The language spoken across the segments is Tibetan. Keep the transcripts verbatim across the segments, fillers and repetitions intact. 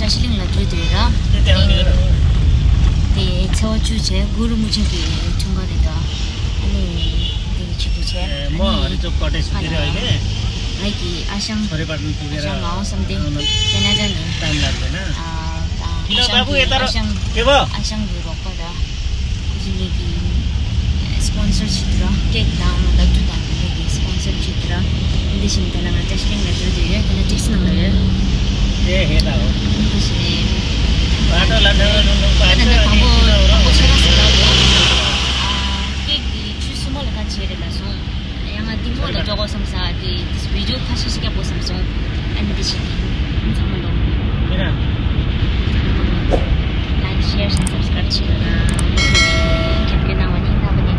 བཀྲ་ཤིས་གླིང་ལ་འགྲོ་དུས་ར། དེ་ཚེས་པ་བཅུ་བྱས་གུ་རུ་མུ་ཆིང་གི་འཁྲུངས་སྐར་རེད་ད། ཨ་ནི་དེ་ནི་ཆེད་དུ་བྱས། ཨ་ནི་ཕ་ལ་ཨ་ཞང་ང་གི་ཨ་ཞང་ཨ་ཞང་ངའོ་བསམ་གཏན་ཁེ་ན་ཌ་ནས། ཨ་ད་ཨ་ཞང་གི་ཨ་ཞང་ཨ་ཞང་གི་རོགས་པ་ད། ཁོ་ཚོ་གཉིས་ཀྱིས་སི་པོན་སར་བྱེད་དུས་ར། ཀེག་དང་ལབ་ཏུ་དང་གཉིས་ཀྱིས་སི་པོན་སར་བྱེད་དུས་ར། འདི་བཞིན་དེ་ལ་ང་བཀྲ་ཤིས་གླིང་ལ་འགྲོ་དུས་ཡོད། དེ་ལ་ཊེག་སི་ནང་ལ་ཡོད། དེ་ཧེ་ད་འོ། འདི་བཞིན་ནས་ད་ལྟ་ལ་འདྲ་བ་ནང་ནང་པ་ཨ་ད་ནི་དང་པོ་དང་པོ་ཆེ་ར་སི་ལ་འོ། ཀེག་འདི་ཆུ་སྲུ་མོ་ལ་ག་བྱེད་རེད་ལ་སོང་། ཡང་ང་འདི་མོ་ལ་འགྲོ་དགོས་བསམ་ས། དེ་དེ་བི་ཌི་ཡོ་ཁ་ཤས་ཤིག་བརྒྱབ་དགོས་བསམ་སོང་། ཨ་ནི་འདི་བྱེད་ཀྱི་ཡིན། ཚང་མ་ལོ། ཡིན་ན། ལའིཀ་ཤེར་སབ་སི་ཀ་རའིབ་བྱེད་རོགས་གནང་། རྒྱབ་སྐྱོར་གནང་བ་ནི་ལྷག་པ་ནས་ཐུགས་རྗེ་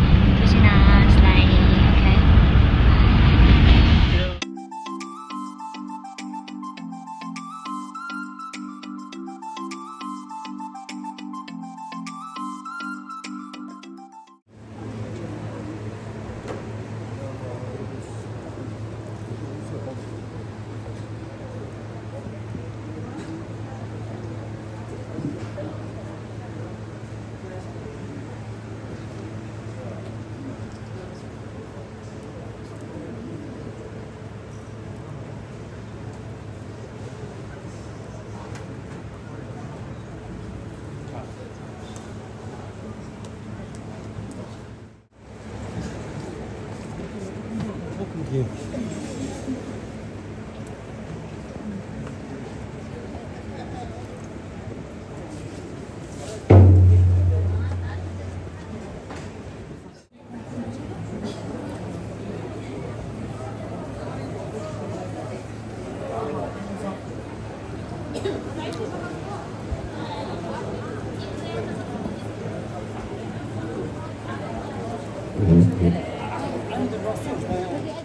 གནང་།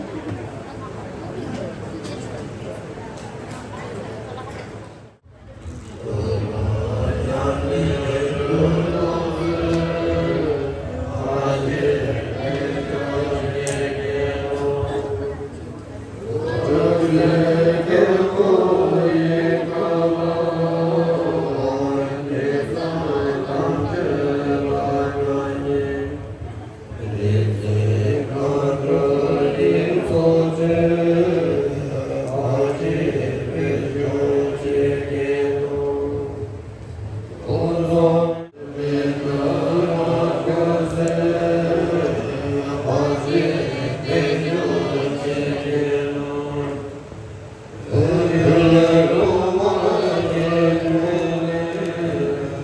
ལའིཀ་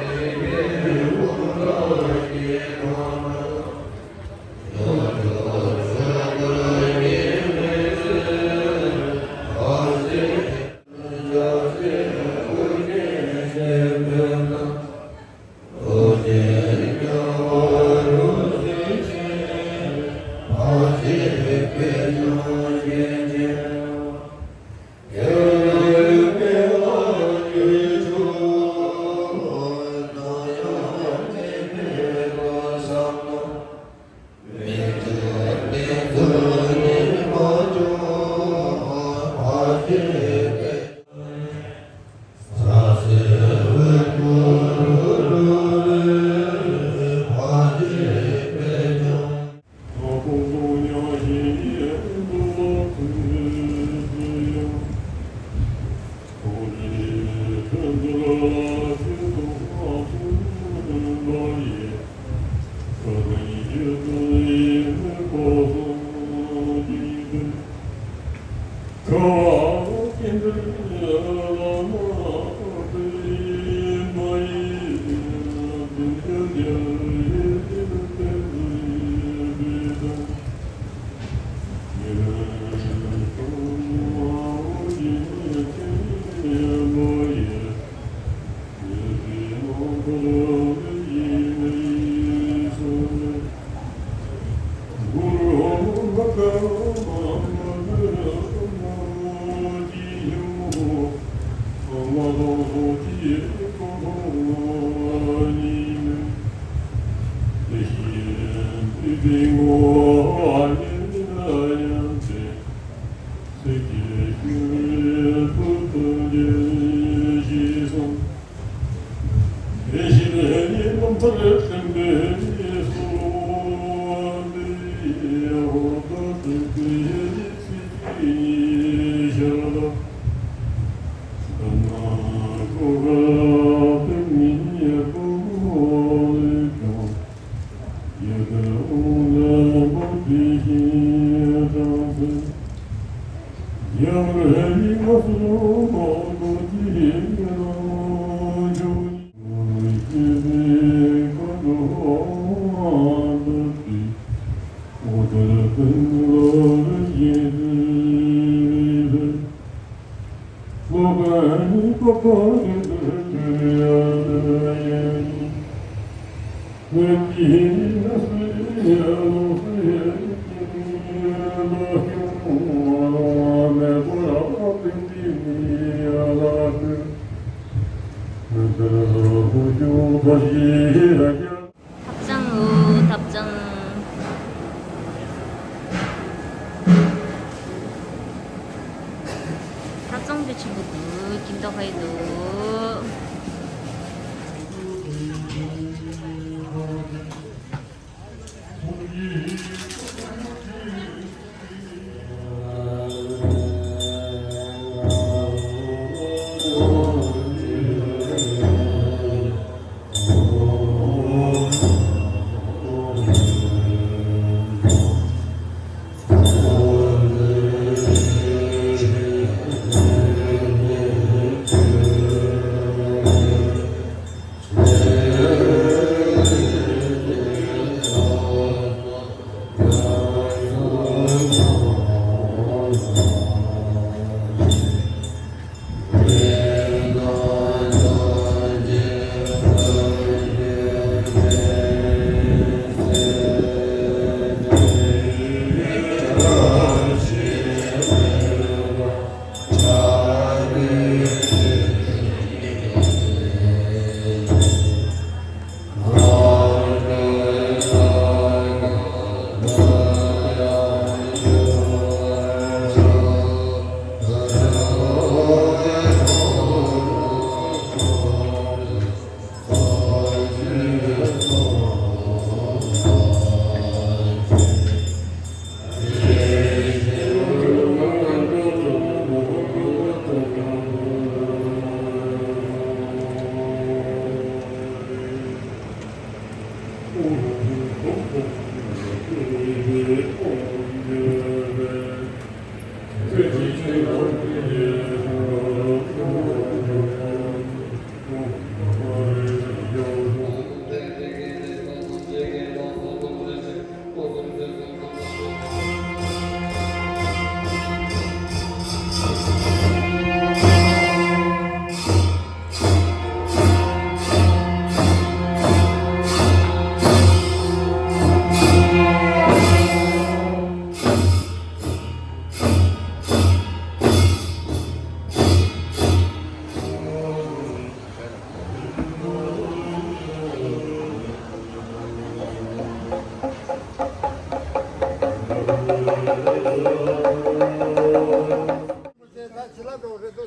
ཨོ་ཁེ། ཐབ་ཚང་ཨོ་ཐབ་ཚང་། ཐབ་ཚང་དེ་ཆེན་པོ་འདུག་ཀིན་ཏོ་ཧའི་འདུག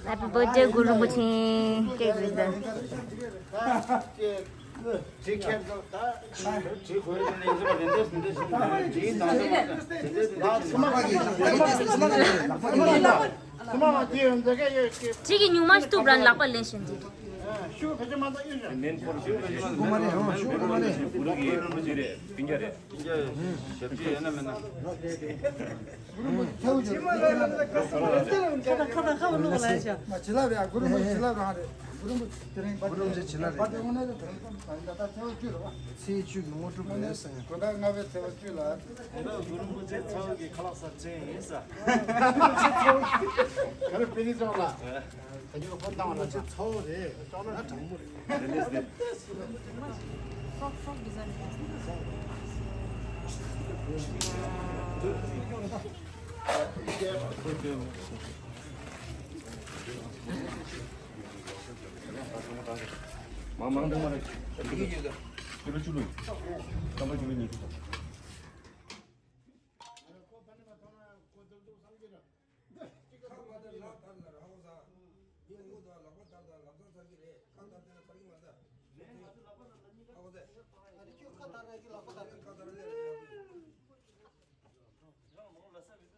Happy birthday, Guru Rinpoche. Cake with the གཅིག་གིས་ཉུང་མ་གཏུབ་ར་ལག་པ་ལེན་བཞིན་འདུག་ཁ་དང་ཁ་དང་ཁ་བ་ལོག་ལ་ཡ་ཤ། མ་བྱིན་རླབས་ཡ། གུ་རུ་མོ་བྱིན་རླབས་རང་རེད། གུ་རུ་མོ་དེ་རིང་པར་དེ་དངོས་གནས་ལ་དེ་རིང་པར་དེ་དངོས་གནས་ལ་དེ་རིང་པར་ད་ཚེས་པ་བཅུ་རེད་བ། ཚེས་བཅུ་གི་དངོས་གྲུབ་དངོས་གནས་ལ་ཡ་སང་ཡ། དགོང་དག་ལྔ་པའི་ཚེས་པ་བཅུ་ལ། ད་གུ་རུ་མོ་ཚེ་ཚོགས་ཀྱི་ཁ་ལག་ཟ་ཆེན་ཡིན་ས། ག་རེ་པེ་ནི་ཚོགས་ལ། ད་ཁྱོད་ཁོ་བཏང་བ་ལ་ཅིག་ཚ་བོ་རེད། ཅོག་ན་དྲང་མོ་རེད། ཧྲོག་ཧྲོག་གི་ཟ་ནས། མང་མང་འདྲ་མ་རེད། ཀི་ལོ་བཅུ་ལོ་ཡིན། སྐམ་པ་ཀི་ལོ་ཉི་ཤུ་དང་། ཁ་མ་དར་ལག་དར་ལ་ར་ཧོ་ཟ། ཡིན་ངུ་དང་ལག་པ་དར་དང་ལམ་སང་ཚར་གི་རེད། ཁ་དར་དེ་ལ་ཚར་གི་མ་ད། ཧ་གོ་ཟེ། ཨ་ནི་ཁྱོད་ཁ་དར་ན་ཁྱོད་ལག་པ་དར། ཁ་དར་ལེ་ར་ཡོད། ཞིག་འགྲོ་ཧ་ཡོད་དོ།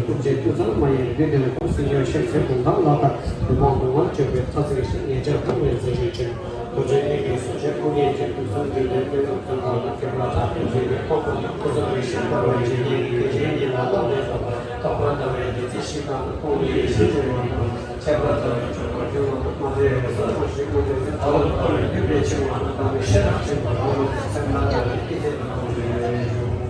ཐུགས་རྗེ་ཐུགས་གཙང་མ་ཡིན་འདི་དོན་ཁོང་སྲིད་ཡོད་ཤེས་ཚེ་གུང་ཐང་ལ་དྭགས་དུ་མང་དུ་མང་སྤྱོད་པའི་ཐ་ཚིག་ཞིག་ངེད་ཅག་ཐུགས་ལས་མཛད་ཞུས་ཆེན། ཐུགས་རྗེ་ཨེ་ཀྱི་སུ་ཆེ་ཁོང་ངེད་ཀྱི་ཐུགས་སུ་འདུས་ཏེ་ལྟོས་དང་ཐུགས་ཁ་ལ་ཁྱེད་ལ་ཕྲག་ཏུ་མཛད་པའི་ཁོག་ཁོག་ཐུགས་སུ་རེ་ཞིག་འབར་བའི་འཇིགས་ཉེན་གྱི་གེགས་རྐྱེན་ལ་ལོག་ལས་ཐོབ་པ་ཐོགས་པ་ལྟ་བའི་བདེ་སྐྱིད་ཞིག་དང་ཁོང་གི་ཡེ་ཤེས་ཀྱི་ངང་དུ། ཁྱད་པར་དུ་ཆོས་སྐུ་ལྷུན་གྲུབ་མ་འདྲེས་པའི་ས་ཐོབ་ཞིག་དངོས་གནས་ཚེ་ཐར་ལ་བཀའ་བའི་རྒྱུད་པའི་ཆེ་བ་རྣམས་དང་ནི་ཤེས་རབ་ཆེན་པོ་ལ་སེམས་ནང་དགའ་བའི་སྐྱིད་ཚལ་དུ་གནང་བར་ཞུ།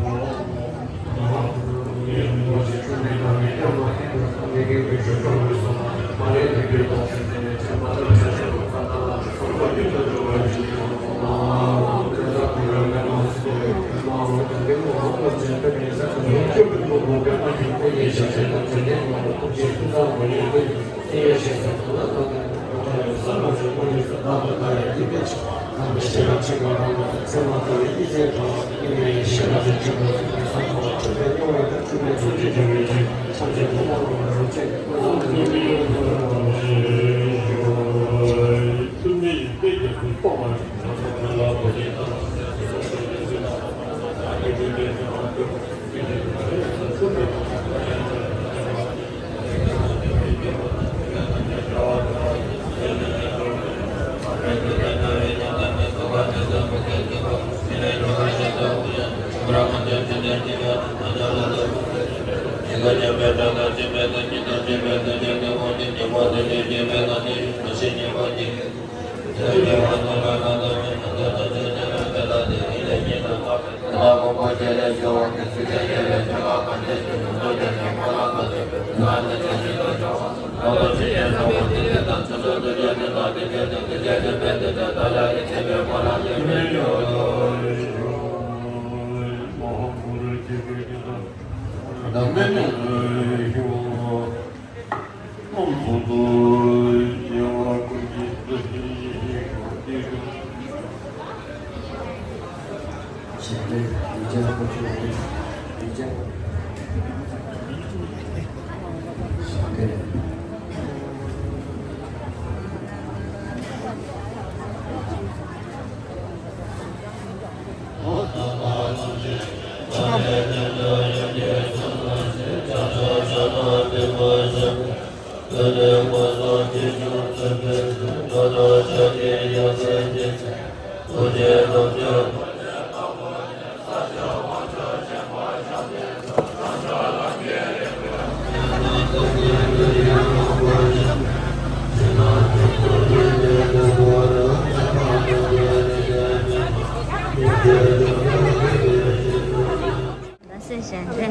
གཞན་དེ།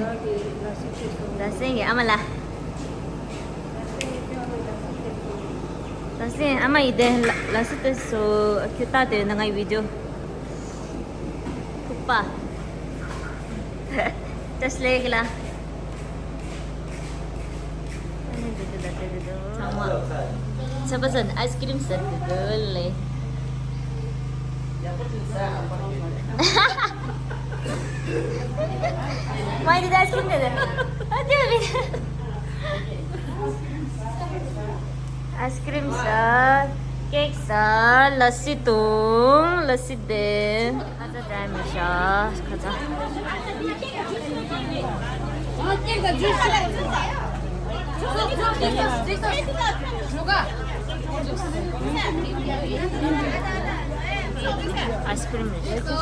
ད་སེང་གི་ཨ་མ་ལ། ད་སེང་ཨ་མ་ཡི་དེ་ལ་ལ་སི་ཏེ་སོ་ཁྱོད་ལྟ་དེ་ན་ངའི་བི་ཌིའོ། ཁུག་པ། བཀྲ་ཤིས་བདེ་ལེགས་ལ། ཚང་མ། ཚེ་པ་སན་ཨའི་སི་ཀི་རིམ་ཟ་གི་འདུག་ལེ། མ་ཡི་དེ་ཨའི་སི་ཀི་རིམ་དེ་ཨ་དེ་བི། ཨའི་སི་ཀི་རིམ་ཟ། ཀེག་ཟ། ལ་སི་འཐུང་། ལ་སི་འདེམ། ཁ་ཚ་འདྲ་མི་ཤ། ཁ་ཚ། ཨའི་སི་ཀི་རིམ་རེད།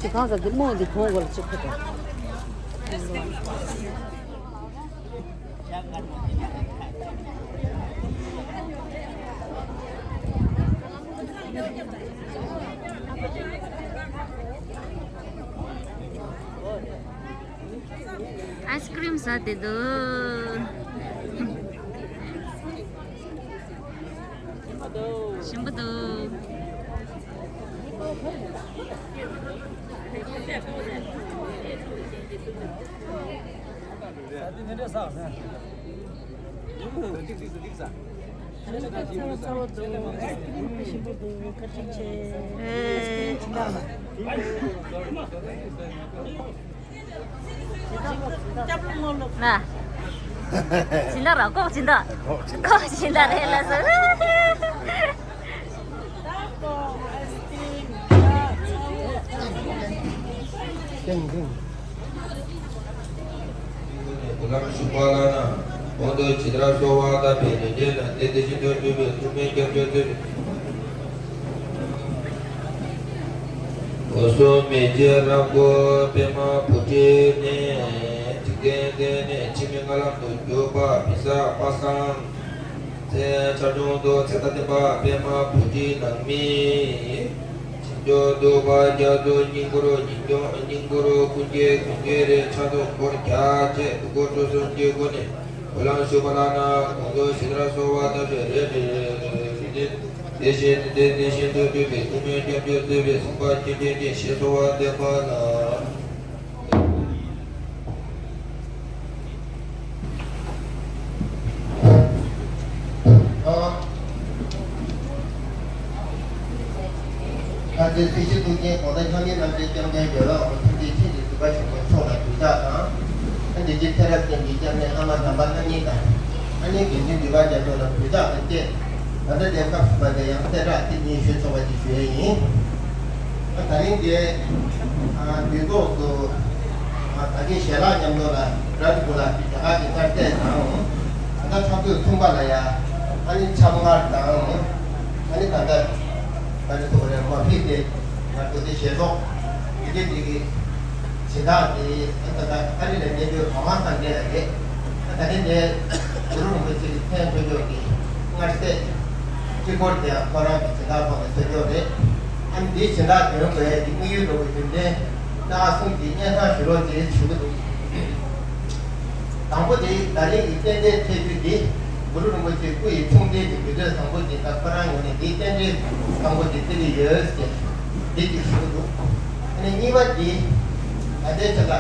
ཅི་གང་ཟེར་འདི་རྨོ་འདི་གོང་གོ་ལ་ཅི་ཁུ་དང་། ཨའི་སི་ཀི་རིམ་ཟ་དེ་འདུག་ཞིམ་པོ་འདུག་ན། སྦྱིན་བདག་ར་ལྐོག་སྦྱིན་བདག་ལྐོག་སྦྱིན་བདག་རེད་ལ་ཟེར། ཏིང་ཏིང་། གོ་ལ་ཞུགས་པ་ལ་ན། གོང་དུ་ཇི་ལྟར་གསོལ་བ་བཏབ་པའི་ལས་བྱས་ལ་དེ་དེ་བཞིན་དུ་འགྲུབ་པའི་ཐུགས་སྨོན་སྐྱབས་འཇུག་སྩོལ། འོད་སྲུང་མེ་ལྕེ་རབ་བསྐོར་པདྨ་བྷོ་ཊི་ནས། འཇིག་རྟེན་མཚན་ནས་འཆི་མེད་མངའ་ལམ་དུ་གྱུར་པ་བི་ས་པ་སངས་རྒྱས་ཆ་ཆུང་དུ་ཚེ་དང་ལྡན་པ་པདྨ་བྷོ་ཊི་ནང་མི། བྱང་ཆུབ་ཏུ་ཕར་རྒྱ་མཚོ་སྙིང་པོར་སྙིང་སྙིང་པོར་ཀུན་མཁྱེན་ཀུན་མཁྱེན་རེ་ཕྱག་རྫོགས་སྐོར་རྒྱ་ཆེ་སྡུག་སྐོར་ཚོགས་གསུམ་གྱི་སྒོ་ནས་གོ་ལ་ཞུགས་པ་ལ་ན། གོང་དུ་ཇི་ལྟར་གསོལ་བ་བཏབ་པའི་ལས་དེ་བཞིན་དུ་འགྲུབ་པའི་ཐུགས་སྨོན་སྐྱབས་འཇུག་སྩོལ་བའི་སེམས་དཔའ་ཆོས་སྐྱོང་ཅན་ཞེས་གསོལ་བ་འདེབས་པ་ལ། ཨ། ཁ་ཆེ་སྲིད་ཞི་ཐུགས་ཆེན་གོང་ས་སྐྱབས་མགོན་རྣམ་རྒྱལ་སྐྱབས་མགོན་རྒྱལ་བ་དབང་པོ་ཐུགས་རྗེ་ཆེ་གི་བཞུགས་པ་ཆེན་པོ་མཆོག་ལ་གུས་ཕྱག་དང་། ཨ་ནི་རྗེ་ཁྱེད་རབ་ཅན་གྱི་སྐྱབས་གནས་ཨ་མ་དམ་པ་ལྷ་གཉིས་དང་། ཨ་ནི་དགེ་འདུན་འདུས་པ་རྒྱ་མཚོ་ལ་གུས་ཕྱག་དང་བཅས། ད་ལྟ་དེ་སྐབས་སུ་བབས་པའི་ཡང་གསེར་བྲག་ཏིང་ངེ་འཛིན་ཞུ་ཆོག་པ་ཅིག་ཞུ་ཡས་ཡིན། ཨ། ད་རིང་དེ། ཨ། དུས་ཐོག་ཏུ། ཨ། ད་གིན་ཞལ་ལག་མཉམ་དུ་ལ་ར་ཏི་གུ་ལ་རྒྱ་གར་གྱི་ཚར་གསེར་དང་། ད་ལྟ་ཕྲུ་གུ་ཚོང་པ་ལ་ཡ། ཨ་ནི་ཆབ་མངར་དང་། ཨ་ནི་ད་ལྟ་ད་ནི་ཐོག་རེ་མ་ཕིག་དེ་ང་ཚོ་དེ་ཞལ་ཏོག་དེ་གི་དེ་གི་སྦྱིན་བདག་དེ། ཨ། ད་ལྟ་ཨ་རི་ལ་གནས་སྡོད་གོང་མ་སངས་རྒྱས་ལགས་རེད། ཨ། ད་ནི་དེ་གུ་རུ་རིན་པོ་ཆེ་གི་མཚན་ཐོས་ཆོག་གི་མངར་གསེར་གཅིག་སྐོར་དེ་ཡང་ཁོ་རང་གི་སྦྱིན་བདག་ཐོག་ནས་ཐོས་ཆོག་རེད། ཨ་ནི་དེའི་སྦྱིན་བདག་དོན་དགོས་ཡ་གི་དམིགས་ཡུལ་འགྲོ་བའི་རྒྱུ་མཚན་སྣ་ཁ་གསུམ་གྱི་སྙན་སེང་ཞུ་རོགས་ཅེས་ཞུ་གི་འདུག་དང་པོ་དེ་ད་རེས་ཀྱི་རྟེན་འབྲེལ་ཐེག་ཆུ་འདི་གུ་རུ་རིན་པོ་ཆེ་སྐུ་ཡི་འཁྲུངས་རྟེན་གྱི་དགོས་འདོད་བཟང་པོ་ཅིག་དང་ཁོ་རང་ངོས་ནས་འདིའི་རྟེན་འབྲེལ་བཟང་པོ་ཅིག་བརྩི་གི་ཡོད་ཅེས་འདི་གཅིག་ཞུ་གི་འདུག་ཨ་ནི་གཉིས་པ་འདི་ད་ལྟའི་ཆ་ལ་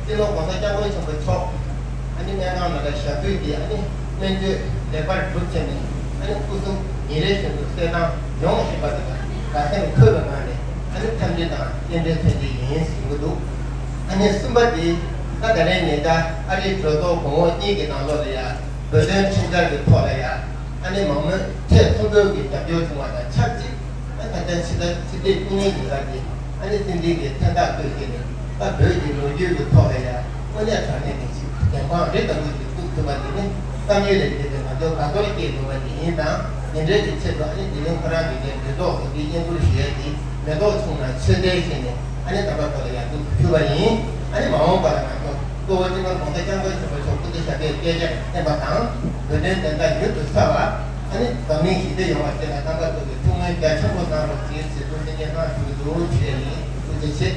སྤྱི་ནོར་༸གོང་ས་༸སྐྱབས་མགོན་ཆེན་པོ་མཆོག་ཨ་ནི་སྨན་ཁང་ནང་ལ་ཞབས་ཕྱི་འདི་ཨ་ནི་སྨན་བཅོས་ལེགས་པར་གྲུབ་ཕྱིན་ནས་ཨ་ནི་སྐུ་གཟུགས་ཉིན་རེ་བཞིན་དུ་གསལ་ཐང་ཡོང་བཞིན་པ་དང་དགའ་སེམས་འཁོལ་བའི་ངང་ནས་ཨ་ནི་འཚམས་འདྲི་དང་རྟེན་འབྲེལ་མཚོན་གྱི་ཡིན་ཟེར་གྱི་འདུག་ཨ་ནི་གསུམ་པ་འདི་ད་ད་རེས་ཉེ་ཆར་ཨ་རིའི་གྲོས་ཚོགས་གོང་འོག་གཉིས་ཀྱི་ནང་ལོགས་ལ་ཡ་བོད་དོན་ཁྲིམས་འཆར་གྱི་ཐོག་ལ་ཡ་ཨ་ནི་མང་མོས་ཐད་མཐོན་པོའི་གི་རྒྱབ་སྐྱོར་བྱུང་བ་དང་ཆབས་ཅིག་ཨ་ད་ལྟ་ཕྱི་ཟླ་ཕྱི་ཚེས་བཅུ་གཉིས་ཉིན་ཀ་འདི་ཨ་ནི་སྲིད་འཛིན་གྱི་མཚན་རྟགས་བཀོད་བྱས་ནས་ད་བོད་ཀྱི་ལོ་རྒྱུས་ཀྱི་ཐོག་ལ་ཡ་དངོས་གནས་དྲང་གནས་ཀྱི་ཞིག་བདེན་དཔང་རེད་ལྟ་བུ་ཞིག་བཙུགས་ཐུབ་པ་འདི་ནི་བསམ་ཡུལ་ལས་འདས་པའི་ང་ཚོར་དགའ་ཚོར་སྐྱེས་ཡོང་བ་ཞིག་ཡིན་དང་། འདི་འདྲའི་གི་ཆེད་དུ་ཨ་ནི་དེ་རིང་ཁོ་རང་གི་ལས་འགུལ་ཚོགས་འདི་སྙན་སྒྲོན་ཞུ་ཡས་ཀྱི་ མེ་ཏོག་ཆུང་ན་ཆོས་འབྲེལ་བྱས་ནས་ཨ་ནི་དམ་པ་ཁོ་ལ་ཡང་འདུག་ཕུལ་བ་ཡིན། ཨ་ནི་མ་འོངས་པ་ལ་ང་ཚོ་གཙོ་བོ་སྤྱི་ནོར་༸གོང་ས་༸སྐྱབས་མགོན་ཆེན་པོ་མཆོག་སྐུ་ཚེ་ཞབས་པད་བསྐལ་བརྒྱར་བརྟན་པ་དང་། དགོས་འདུན་དོན་དག་མྱུར་དུ་ཚར་བ། ཨ་ནི་འཛམ་གླིང་ཞི་བདེ་ཡོང་བ་བཅས་ལ་དམ་པ་ཁོ་གི་ཐུགས་སྨོན་རྒྱ་ཆེན་པོ་གནང་རོགས་ཞེས་ཟེར་ཐུགས་སེམས་བསྐྱེད་གནང་ཞུ་རྒྱུ་ཞུ་ཡ་ཡིན། ཐུགས་རྗེ་ཆེ།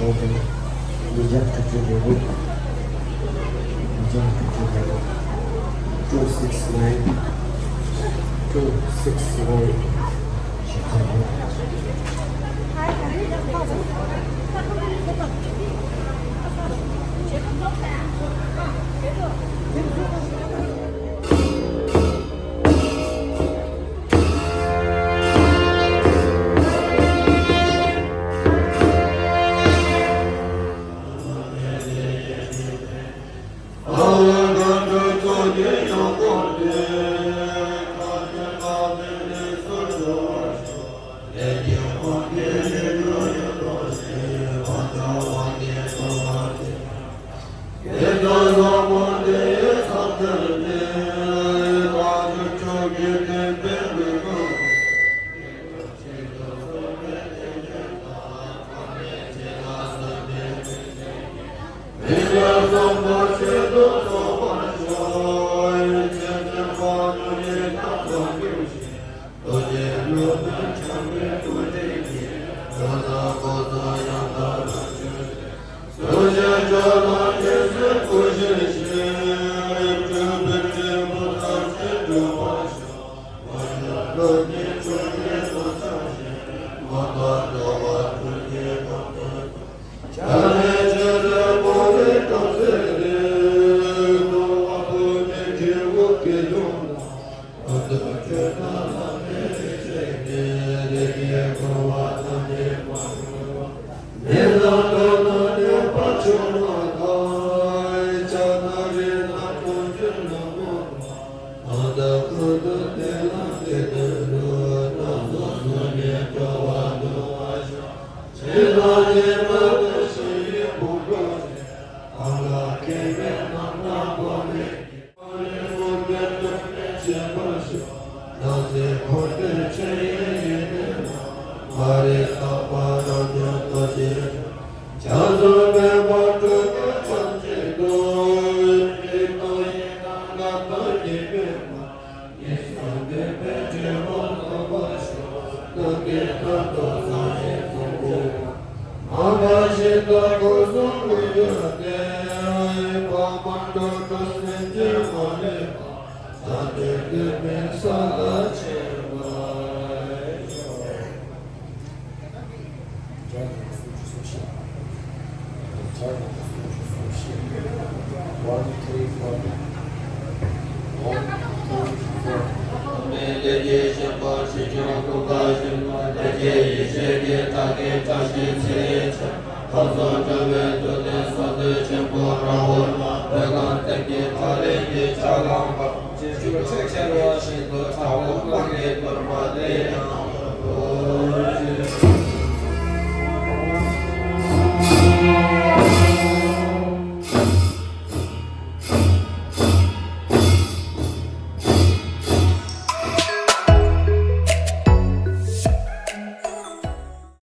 Shopping, Vijay Kachurya Road, Vijay Kachurya Road, two six nine, two six nine, Chicago.